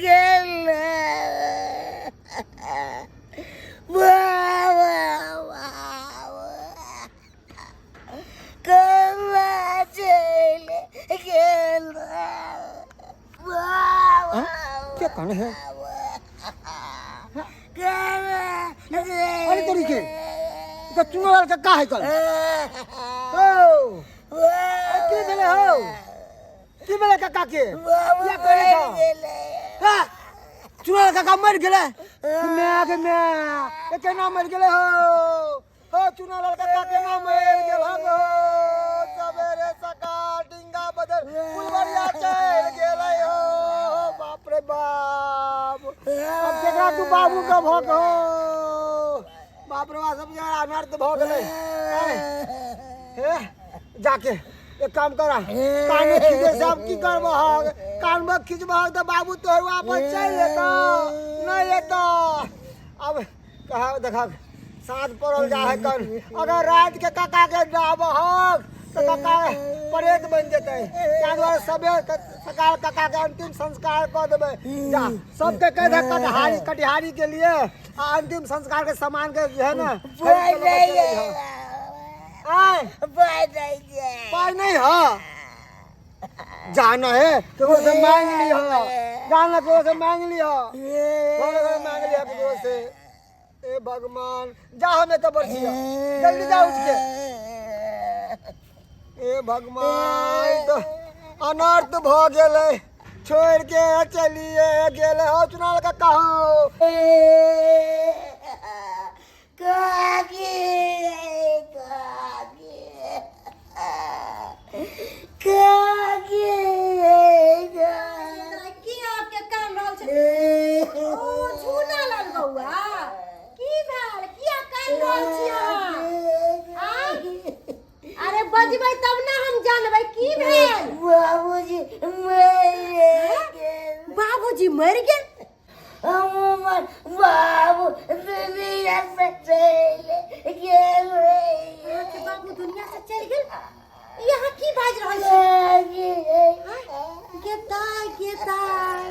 गेल। कमा चलि गेल। के कहने है? अरे तोरी के तो चुनाव के का है कल ओ की भेलै हौ? की भेलै काका के? किया कहने छौ? हाँ, चुनाव काका मरि गेलै? माय के माय, ए केना मरि गेलै हौ? हो चुनाव काका केना मरि गेल हौ? सवेरे सकाल डिंगा बदल फुलबरिया चलि गेलै हो। बाप रे बाप, अब केकरा तू बाबू के भऽ हो? बाप रे बाप, सब जगह अनर्थ भऽ गेलै। हे, जाके एक काम करा, कान खींचे से अब की करबह? कान में खींचबह तऽ बाबू तोहर वापस चलि एतऽ नहि एतऽ। अब कहा देखा, साँझ पड़ल जा है कन, अगर रात के काका के डाबहक तऽ काका प्रेत बनि जेतै। ताहि दुआरे सबेर सकाल काका के अंतिम संस्कार कऽ देबै। जा, सबके कहि दे कटिहारी, कटिहारी के लिए आ अंतिम संस्कार के सामान के जे है ना खरीद के लऽ के चलि अइहऽ। आय पाइ नहीं है? जाना है केकरो से मांग लिह, जाना केकरो से मांग लिह, घरे घरे मांग लिह केकरो से। ए भगवान, जा, हमें तो बरसिया, जल्दी जा उठ के। ए भगवान, तो अनर्थ भ गेलै, छोड़ के चलिए गेलै। हो चुनाव का कहो। काकी, काकी, काकी। की आपके कान रहल छै? ओ झूना लाल बौआ, की भेल? किया कान रहल छी अहाँ? आँ? अरे बजबै तब ने हम जानबै की भेल। बाबूजी मरि गेल। बाबूजी मरि गेल? हमर बाबू दुनिया से चलि गेल। अहाँके बाबू दुनिया से चलि गेल? ई अहाँ की बाजि रहल छी? गे दाय, गे दाय,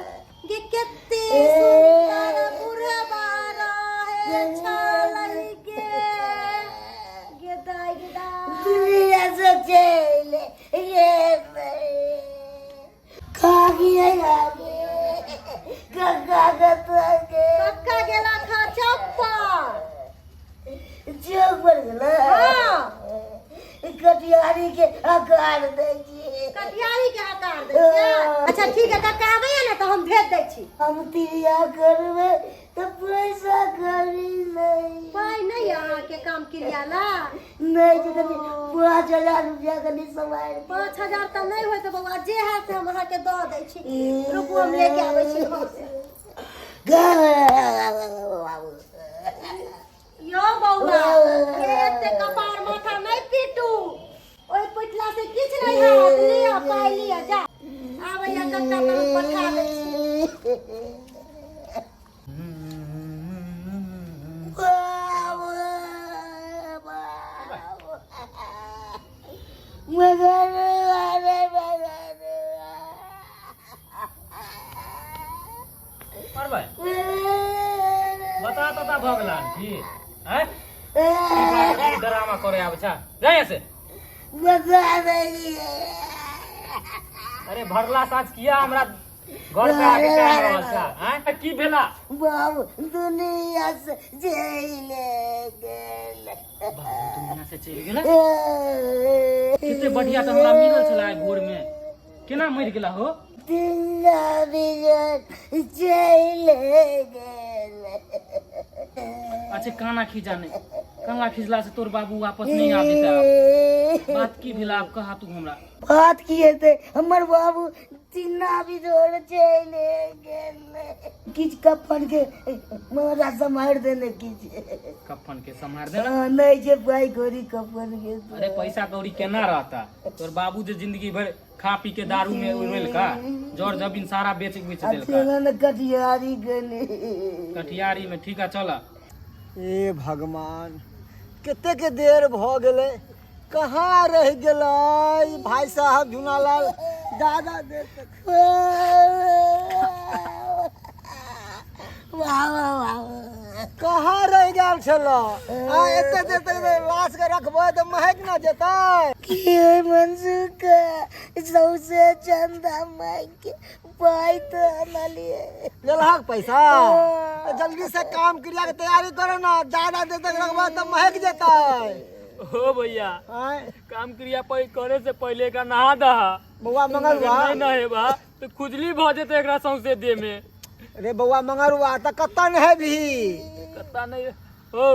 गे कते सुंदर बुढ़बा रहे छलै गे। गे दाय, गे दाय। दुनिया से चलि गेल। काकी, काकी, काका कतऽ गेल? कक्का गेला खा चौक पर। चौक पर गेलै? हाँ। कटिहारी के आकार दै छी। कटिहारी के आकार दै छियै? अच्छा ठीक है, कक्का आबैया ने तऽ हम भेज दै छी। हम क्रिया करबै तऽ पैसा करी नहि। पाइ नहि यऽ अहाँके काम क्रिया ला? नहि छै, कनि 5000 रुपया कनि समारि। 5000 तऽ नहि होइत बौआ, जे हैत से हम अहाँके दऽ दै छी। रुकू, हम लेके आबै छी घरसँ। यौ बौआ, एते कपार माथा नहि पीटू, ओहि पिटला से किछु नहि हैत। लिअ पाइ, लिअ, जा, आबैया कक्का तऽ हम पठा दै छी। परबै बता तता भऽ गेला की? आँय, की बात, की ड्रामा करे आबै छ? जा यहाँ से। अरे भरला साँझ किया हमरा घर पे आके कान रहल छ? आँय, की भेला? बाबू दुनिया से चलि गेल। बाबू दुनिया से चलि गेला? कते बढ़िया तऽ हमरा मिलल छला आइ भोर में, केना मरि गेला हो? दुनिया बिगड़ चलि गेल। अच्छा, काना खींचा नहीं, काना खींचला से तोर बाबू वापस नहीं आबि जेतै। आब बात की भेला, आब कहा तू हमरा। बात की हेतै, हमर बाबू चिन्ना बिजोड़ चलि गेल। किछु कफन के हमरा सम्हारि देने किछु। कफन के सम्हार देना? हाँ, नहि छै पाइ कौड़ी कफन के। अरे पैसा कौड़ी केना रहता? तोर बाबू जे जिंदगी भर खा पी के दारू में उड़ेलका, जर जमीन सारा बेच बेच आ देलका। चलऽ ने कटिहारी कनी। कटिहारी में? ठीक है, चल। ए भगवान, कतेक देर भऽ गेलै, कहाँ रहि गेलै भाई साहब झुनालाल? दादा देर तक। वाह वाह वाह कहाँ रहि गेल छल आ एते देर तक लाश के रखबै तऽ महक ना जेतै की मनसुख सौसे चंदा मांग के पाइ तऽ अनलियै लेलहक पैसा तऽ जल्दी से काम क्रिया के तैयारी करो ना ज्यादा देर तक रखबै तऽ महक जेतै हो भैया आँय काम क्रिया करे से पहिले एकरा नहा दहा बौआ अगर मंगरुआ नहीं नहेबा तऽ खुजली भऽ जेतै एकरा सौंसे देह में रे बौआ मंगरुआ तऽ कतऽ नहेबही कत्ता नहीं हो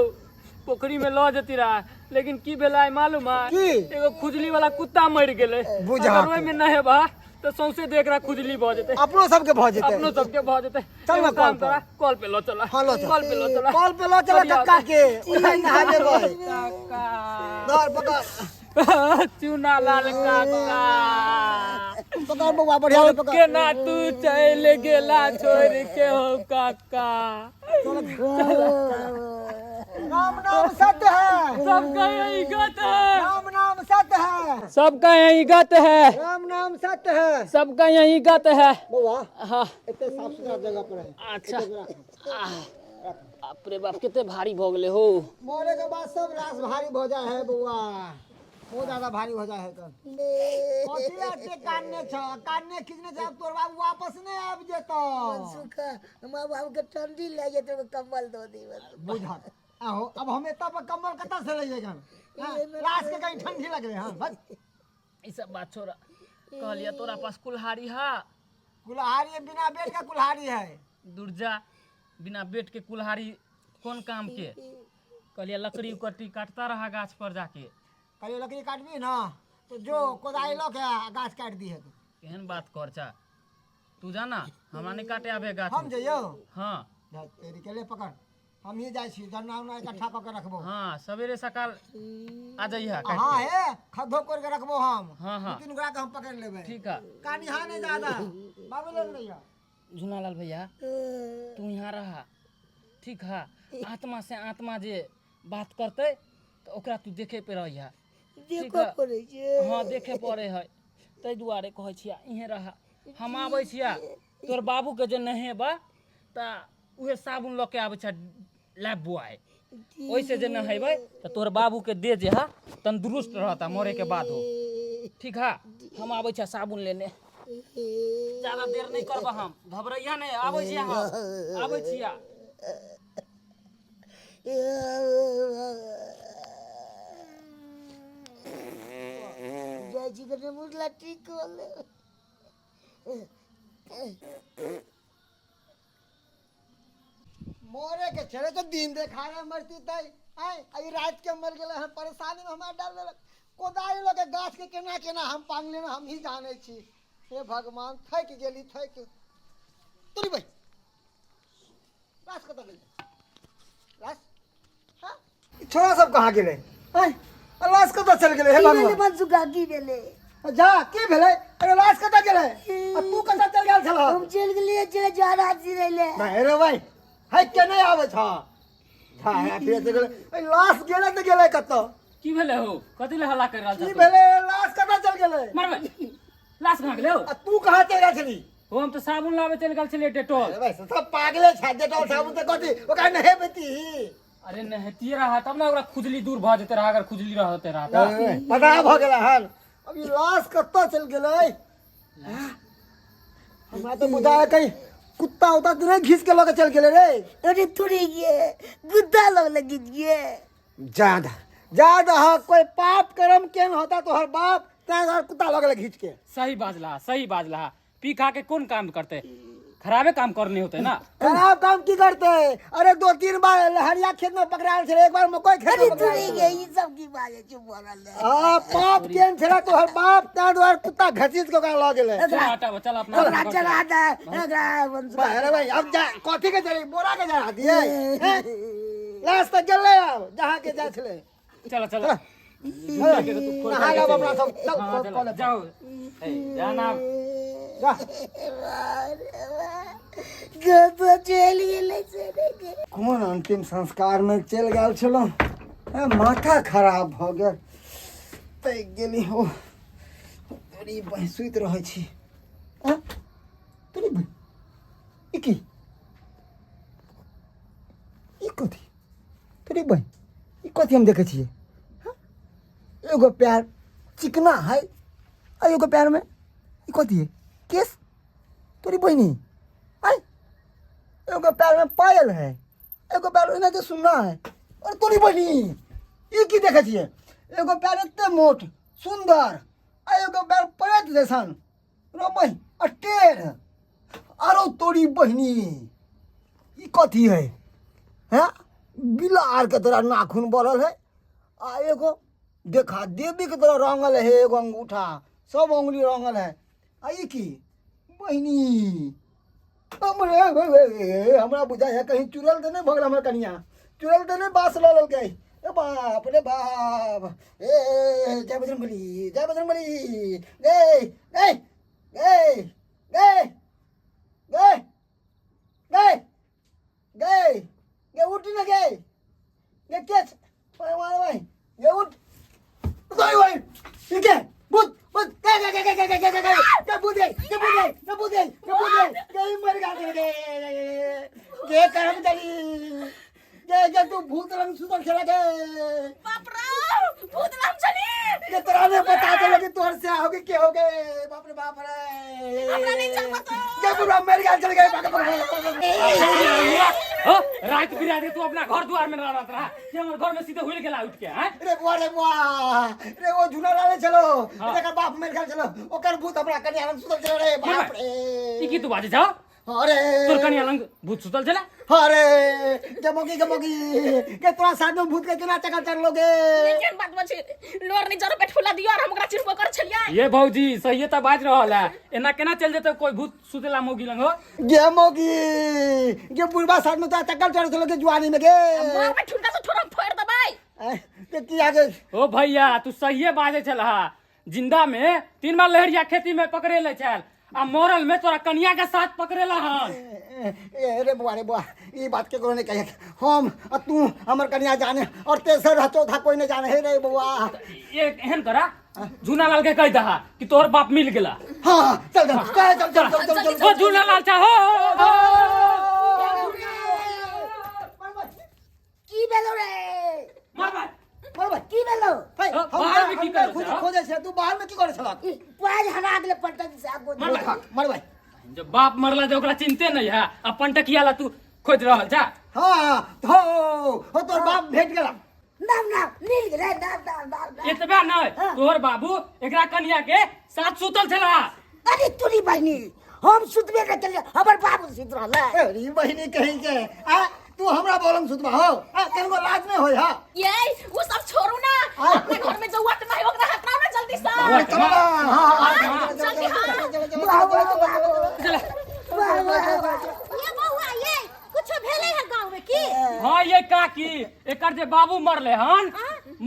पोखरी में लऽ जती रहा लेकिन की भेलै मालूम है की? एगो खुजली वाला कुत्ता मरि गेलै बुझा अगर ओहिमे नहेबा तऽ सौंसे देह एकरा खुजली भऽ जेतै अपनो सबके भऽ जेतै अपनो सबके भऽ जेतै चल ना एगो काम कल पर। करा कल पे लऽ चला हाँ, लऽ चल। कल पे लऽ चला कल पे लऽ चला बढ़िया। कक्का के ओतहि नहा देबै काका धर पकड़ चूना लाल काका पकड़ बौआ बढ़िया से पकड़ केना तू चलि गेला छोड़ के हो काका राम नाम सत्य है सबका यही गत है राम नाम सत्य है सबका यही गत है राम नाम सत्य है सबका यही गत है बौआ हाँ एते साफ सुथरा जगह पर है अच्छा बाप रे बाप कते भारी भऽ गेलै हो मरे के बाद सब लाश भारी भऽ जाए है बौआ बहुत ज्यादा भारी हो जाए है तो कथी ला एते कानने छ कानने खींचने छ अब तोर बाबू वापस नहीं आबि जेतौ सुखा हमरा बाबू के ठंडी लागि जेतै ओहिमे कम्बल दऽ दी बस बुझत आहो अब हम एतऽ पर कम्बल कतऽ से लइयै गन लाश के कहीं ठंडी लगले हन बस ई सब बात छोड़ा कहलियै तोरा पास कुल्हाड़ी हा कुल्हाड़ी है, बिना बेट का कुल्हाड़ी है दुर्जा बिना बेट के कुल्हाड़ी कोन काम के कहलियै लकड़ी उकड़ी काटता रहा गाछ पर जाके कहलियै लकड़ी काटबी ना तो जो कोदारि लऽ के आ गाछ काटि दिहे तू। केहन बात कर चा तू जाना हमरा नहीं काटे आबे गाछ हम जइयौ हाँ जा, तेरी के ले पकड़ हम ही जाइ छी जन्ना उन्ना इकट्ठा कऽ के रखबो हाँ सवेरे सकाल आ जाइए काट हाँ के। हे खद्दो कोरि के रखबो हम हाँ, हाँ। दू तीन गोरा के हम पकड़ लेबै ठीक है कानिहा नहीं ज्यादा बाबू लग रही है झुनालाल भैया तू यहाँ रहा ठीक है आत्मा से आत्मा जे बात करते तऽ ओकरा तू देखे पे रहिहा देखऽ पड़ै छै हाँ देखे पड़े है ताहि दुआरे कहै छियै इहें रहा हम आबै छियै तोर बाबूके जे नहेबा तऽ उहे साबुन लऽ के आबै छै लाइफ बॉय ओहिसँ जे नहेबै तऽ तोहर बाबूके देह जे है तंदुरुस्त रहता मरे के बाद हो ठीक है हम आबै छियै साबुन लेने ज्यादा देर नहीं करब हम घबरैया नहीं आबै छियै हम आबै छियै जाइ छी कनि मुरला ठीक कऽ लेब मरे के छेड़े तो दिन देखारे मरती तै आय आई रात के मर गेलै हम परेशानी में हमरा डाल देलक कोदारि लऽ के गाछ के केना केना हम पांगले हम ही जानै छी हे भगवान थकि गेली थकि तोरी भाई लाश कतऽ गेलै लाश हाँ? ई छोरा सब कहाँ गेलै आय आ लाश कतऽ चलि गेलै हे की भेलै भगवान मनसुखा की भेलै जा के भेलै अरे लाश कतऽ गेलै आ तू कतऽ चलि गेल छलह हम चलि गेलियै जे जारा चिड़ै ले नहीं रे भाई है के नहीं आबै छ जा है फिर से गेलै ए, लाश गेलै तऽ गेलै कतऽ की भेलै हो कथी लए हल्ला करि रहल की छह तू? भेलै लाश कतऽ चलि गेलै मरबै लाश कहाँ गेलै हो आ तू कहाँ चलि गेल छली हो हम तऽ साबुन लाबै चलि गेल छलियै डेटॉल अरे भाई सब पागले छै डेटॉल साबुन तऽ कथी ओकरा नहेबती अरे नहेतिये रहा तब ने ओकरा खुजली दूर भऽ जेतै रहा अगर खुजली रहते रहा तऽ पता भऽ गेलै हन अब ई लाश कतऽ चलि गेलै हमरा तऽ बुझाय कहीं कुत्ता उत्ता तऽ नहि घीच के लऽ के चलि गेलै रे अरे थोड़ी ये गुद्दा लग लगी ये ज्यादा ज्यादा हाँ कोई पाप कर्म केन होता तो हर बाप तैं हर कुत्ता लऽ गेलै घीच के सही बाजला सही बाजला पी खा के कोन काम करते खराबे काम करने होते ना खराब काम की करते अरे दो तीन बार लहरिया खेत में पकड़ायल छलै एक बार मकई खेत अरे में पकड़ायल थोड़ी छलै ये ई सब की बात है चुप भऽ रहल हाँ पाप केन छलै तोहर बाप तैं दुआरे कुत्ता घसीट के ओकरा लऽ गेलै चल हटाबो चल अपना ओकरा चला दे ओकरा भाई अरे भाई अब जा कथी के जरे बोरा के जरा दिए हैं? लाश तऽ गेलै आब जहाँ के जाइ छलै चल चल नहा लेब अपना सब चल हाँ, कऽ चल लेब। जाओ ए, जाना जा कतऽ चलि गेलै से रे कोन अंतिम संस्कार में चलि गेल छलहुँ माथा खराब भऽ गेल तै गेली हो तोरी बहिं सुति रहै छी आँय? तोरी बहिं ई की बहिन ई कथी हम देखै छियै हँ? एगो पैर चिकना है आ एगो पैरमे ई कथी है केस तोरी बहिनी आय एगो पैरमे पायल है एगो पैर ओहिना जे सुन्ना है और तोरी बहिनी ई की देखै छियै एगो पैर एते मोट सुन्दर आ एगो पैर प्रेत जैसन रो बहिन आ टेढ़ आरो तोरी बहिनी ई कथी है हैं बिलार के तोरा नाखून बढ़ल है आ एगो देखा देवी के तोरा रंगल है एगो अंगूठा सब अंगुली रंगल है आ ई की बहिनी हमरे हमरा बुझाइ है कहीं चुड़ैल तऽ नहि भऽ गेल हमर कनिया चुड़ैल तऽ नहि बास लऽ लेलकै ए बाप रे बाप ए जय बजरंगबली जय बजरंगबली ए ए ए ए ए ए गए गे उठ ना गए गे के भाई भाई भाई गे उठ भाई भाई ठीक है भूत भूत गे गे गे गे गे गे गे गे गे भूत गए गे भूत गए गे भूत गए गे भूत गए गे मर गए गे गे करम चली गे गे तू भूत रंग सुतल खेला गे बाप रे भूत राम चली गे तोरा ने बता दे लगे तोहर से हो गए के हो गए बाप रे बाप रे हमरा नहीं चल पता। गे बुढ़ा मर गया चल गए बाप रे बाप रे हो रात बिरात के तू अपना घर द्वार में रहत रहा कि हमर घर में सीधे हुल गेला उठ के हैं रे बुआ रे बुआ रे वो झूला लाले चलो हाँ। एकर बाप मेरे घर चलो ओकर भूत हमरा कन्या लंग सुतल चलो रे बाप रे ई की तू बाजे जाओ अरे तोर कनिया लंग भूत सुतल छला अरे जमोगी जमोगी के तोरा साथ में भूत के केना चक्कर चढ़ लोगे केहन बात बा छै लोर नहीं जरो पे ठुला दियो और हम ओकरा चिरबो कर छलियै ये भौजी सही त बाज रहल है एना केना चल जेतै कोई भूत सुतेला मौगी लंग हो गे मोगी गे बुढ़बा साथ में तोरा चक्कर चढ़ चलो के जुआनी में गे मार पे ठुनका से ठोरम फोड़ देबै के की आगे ओ भैया तू सहिए बाजे छलहा जिंदा में तीन बार लहरिया खेती में पकड़े ले छल आ मरल में तोरा कनिया के साथ पकड़ेला हन ए रे बुआ रे बुआ ई बात के कोनो नहीं कहे हम आ तू हमर कन्या जाने और तेसर आ चौथा कोई नहीं जाने हे रे बुआ ये एहन करा झूना लाल के कह दहा कि तोहर बाप मिल गेला हाँ चल चल चल चल चल चल चल ओ झूना लाल चा हो की भेलो रे मार मार मर भाई की भेलो भाई हाँ, हम बाहर में की हम करै खोज छह? खोजे छे तू बाहर में की करे छलक ई पाज हरा गेले पटक से आगो मर भाई। मर भाई जब बाप मरला जब ओकरा चिंते नहीं है अपन टकिया ला तू खोज रहल जा हाँ हो हो तोर बाप भेट गेला नाम नाम मिल गेलै नाम नाम नाम नाम। एतबे नहीं हाँ। तोहर बाबू एकरा कनिया के साथ सुतल छला अरे तोरी बहिनी हम सुतबे न केलियै हमर बाबू सुत रहलै अरे बहिनी कहीं के आ तू हमरा बोलम सुतबा हो आ कनको लाज नहीं होय हा ये वो सब छोड़ू ना हाँ। अपने घर में जो वट नहीं ओकरा हटाओ ना जल्दी से वाह, चलो ना हाँ हाँ चलो जल्दी, हाँ। चलो चलो चलो चलो वाह वाह वाह ये बौआ ये कुछो भेलै है गाँव में की हाँ ये काकी एकर जे बाबू मरले हन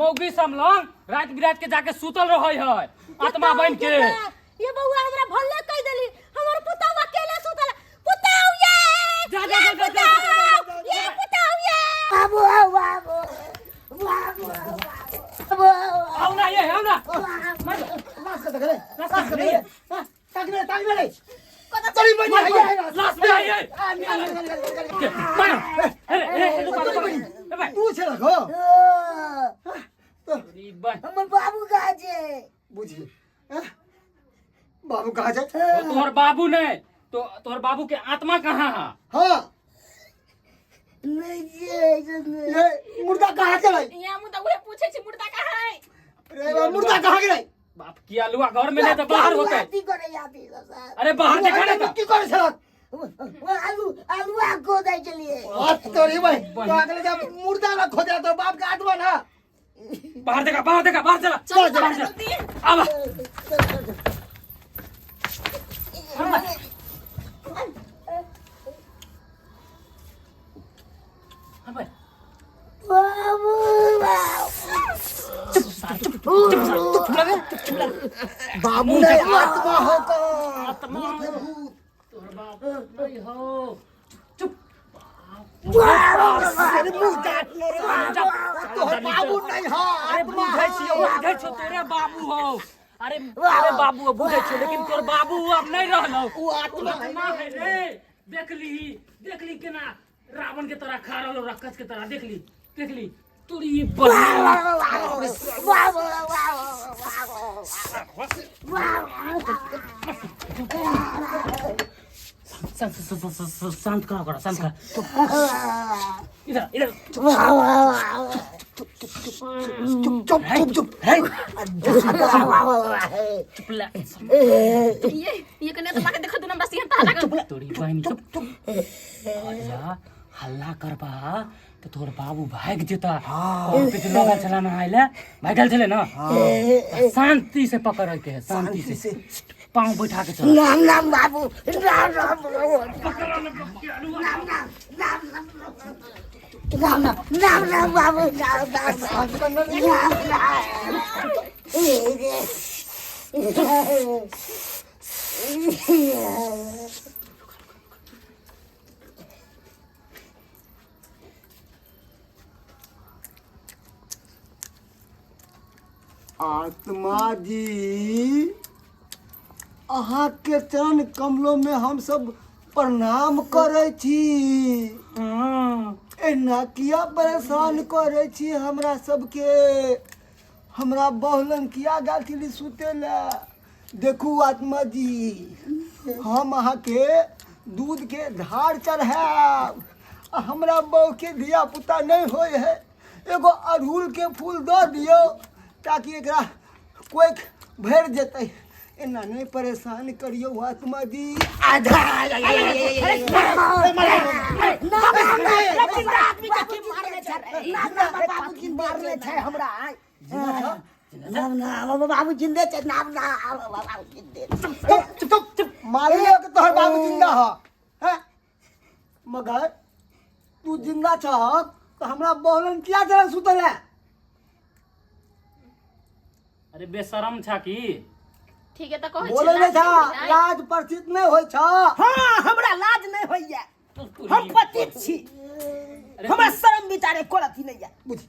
मौगी समलंग रात बिरात के जाके सुतल रहे है आत्मा बन के ये बौआ हमरा भल्ले कह देली हमर पुतौ अकेले सुतल पुतौ ये जा, जा, ये जा, जा, जा, पुतौ ये पुतौ ये बाबू आओ बाबू बाबू आओ, बाबू आओ, आओ ना ये आओ ना लाज कर दे लाज कर दे ताक में ताक में कतऽ तोरी बहिनी है है लाश में आई है आ निकल निकल निकल निकल के, मार। अरे अरे रुका रुका ए भाई तू छलक हो ओ, तो ई बा- हमर बाबू कहाँ छै बुझी हाँ? बाबू कहाँ जाए ओ तोहर बाबू नहीं तो तोहर बाबू के आत्मा कहाँ है हाँ नहि छै नहि। ये मुर्दा कहाँ चले यहाँ मुदा उहे पूछे छी मुर्दा कहाँ है रे बा, मुर्दा कहाँ गिरे बाप की आलुआ घर में नहीं तो बाहर होते की करे यादी सर अरे बाहर देखा ना तो। की करे छलक आलू आलू खोदै छलियै बात तोरी भाई तो अगले जब मुर्दा ना खोदे तो बाप के आत्मा ना बाहर देखा बाहर देखा बाहर चला चल बाहर चल चला जल्दी आवा भाई बाबू बाबू ने आत्मा हो का आत्मा भूत तोहर बाप नहीं हो चुप अरे मुंह काट लो रे तोहर बाबू नहीं हो अरे आत्मा बुझै छियौ बुझै छियौ तोरे बाबू हो अरे अरे बाबू हो बुझै छियौ लेकिन तोर बाबू अब नहीं रहलौ उ आत्मा है आत्मा है रे देख ली देख ली केना रावण के तरह खा रहलो रक्कस के तरह देख ली देख ली तोरी बहिन। शांत शांत शांत शांत करा ओकरा, शांत करा। इधर इधर। चुप चुप चुप चुप। हे, चुप ले। ये कने तो लाके देखो दुनम रसी हता लागल। तोरी बहिन, चुप चुप। हल्ला हल्ला करबा तऽ तोहर बाबू भागि जेता। कल पे जे लगल छला नहाय ले, भागल छलै ना। तऽ शांति से पकड़े के है, शांति से पाँव बैठा के चल। नाम नाम बाबू, नाम नाम बाबू, नाम नाम नाम नाम नाम नाम नाम बाबू, नाम नाम नाम नाम। आत्मा जी, अहाँके चरण कमलो में हम सब प्रणाम करै छी। एना किया परेशान करै छी हमरा सबके? हमरा बहुलन किया गेल छली सुते लए? देखू आत्मा जी, हम अहाँके दूध के धार चढ़ायब आ हमरा बहू के धिया पुता नहि होइ है, एगो अड़हुल के फूल दऽ दियौ ताकि एकरा कोइख भरि जेतै। एना नहि परेशान करियौ आत्मा जी। मारने छै हमरा। नाम नाम बाबू जिंदे छै, नाम नाम बाबू जिंदे। चुप चुप चुप चुप। मारियो के तोहर बाबू जिंदा ह हैं, मगर तू जिंदा छह तऽ हमरा बहलन किया जरा सुतल है? अरे बेशरम छा की? ठीक है, तऽ कहै बोलै नहि छा, लाज परिचित नहि होइ छ। हाँ, हमरा लाज नहीं होइया। हम पतित छी, हमरा शर्म विचारे को अथी नहीं है। बुझ।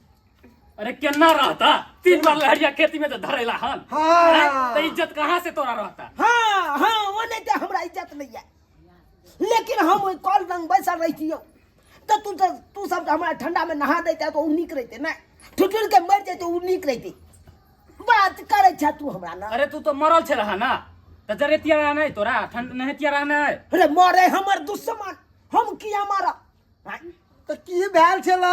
अरे केना रहता? तीन बार लहरिया खेती में तो धरेला हन। हाँ। तो इज्जत कहाँ से तोरा रहता? हाँ हाँ, वो नहीं तो हमरा इज्जत नहीं है, लेकिन हम ओहि कल रंग बैसल रहितियौ तऽ तू तऽ तू सब हमरा ठंडा में नहा दैते तऽ ओ नीक रहिते, नहि ठुठुर के मरि जैते ओ नीक रहिते। बात करै छ तू हमरा ना। अरे तू तो मरल छे रहा ना, तो जरेतिया रहा नहीं तोरा, ठंड नहेतिया रहा नहीं। अरे मरे हमर दुश्मन, हम किया मारब? तऽ की भेल छल?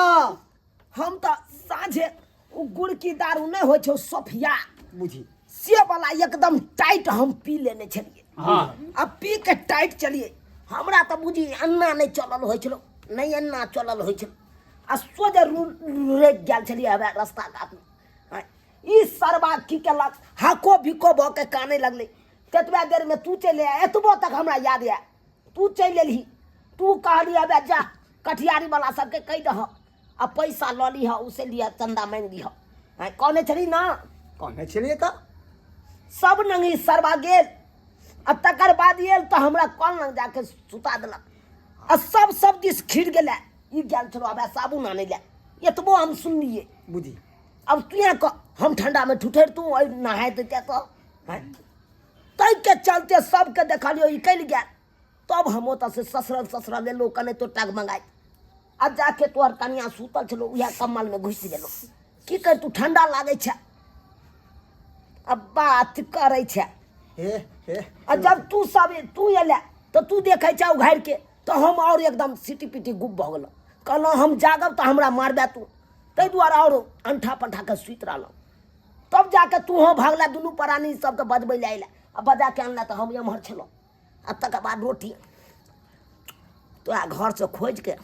हम तऽ साँझे ओ गुड़की दारू नहि होइ छौ सोफिया, बुझी से वाला एकदम टाइट हम पी लेने छलियै। आ पी के टाइट चलिए, हमरा तऽ बुझी अन्ना नहि चलल होइ छलो, नहि अन्ना चलल होइ छलो आ सोझे रुकि गेल छलियै हवे रस्ता कातमे। ई सरबा की केलक, हाको बिको भऽ के काने लगलै। ततबा देरमे तू चलि आया, एतबो तक हमरा याद यऽ। तू चलि एलही, तू कहली अबे जा कटिहारी वाला सबके कहि दह आ पैसा लऽ लिह, उसे लिह, चंदा मांगि लिह। कहने छली ना? कहने छलियै तऽ। सब नंगी सरबा गेल आ तकर बाद आयल तऽ हमरा कल लग जाके सुता देलक आ सब सब दिस खिर गेलै। ई गेल छलो अबे साबुन आनै लए, एतबो हम सुनलियै। बुझी। अब तू यहाँ कह, हम ठंडा में ठुठर तू नहाय देते तो ताहिके चलते सबके देखलियो ई कल गेल। तब हम ओतऽ से ससरल ससरल एलहुँ, कने तो टाग मंगाइ आ जाके तोहर कनिया सुतल छलो उएह कम्बल में घुसि गेलहुँ। की कर तू, ठंडा लागै छै आ बात करै छै। हे हे। आ जब तू सब तू एले तऽ तू देखै छ उघारि के, तऽ हम और एकदम सिटी पिटी गुप भऽ गेलहुँ। कहलहुँ हम जागब तऽ हमरा मारबे तू, ताहि दुआरे और अंठा पंठा के सुति रहलहुँ। तब जाके तू हाँ भागला, दुनू प्राणी सबके बजबै लए अयला आ बजा के अनला तऽ हम एम्हर छलहुँ। आ तकर बाद रोटी तोरा घरसँ खोजिके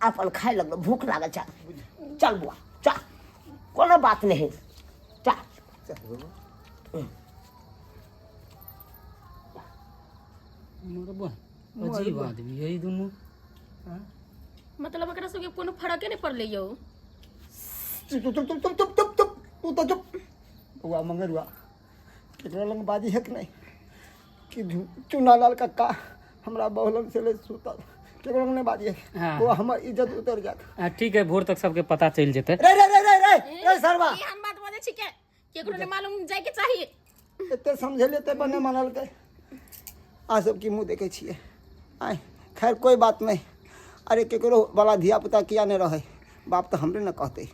अपन खाइ लगलहुँ, भूख लागल छै। चल बुआ चल, कोनो बात नहि, चल। अजीब आदमी है ई दुनू। मतलब एकरा सबके कोनो फरके नहि पड़लै यौ। चुप चुप चुप चुप चुप चुप चुप, तू तऽ चुप। बौआ मंगरुआ, केकरो लग बाजी है कि नहि कि चुनालाल कक्का हमरा बहुलन से ले सुतल, केकरो लग नहि बाजी है। बौआ हमर इज्जत उतर जात। ठीक है, भोर तक सबके पता चलि जेतै। रे रे रे रे रे रे सरवा, ई हम बात बजै छी के केकरो नहि मालूम जाय के चाही। एते समझेलियै तै पर नहि मानलकै। अहाँ सब की मुँह देखै छियै? आँय, खैर कोइ बात नहि। अरे केकरो वाला धिया पुता किया नहि रहै, बाप तऽ हमरे ने कहतै।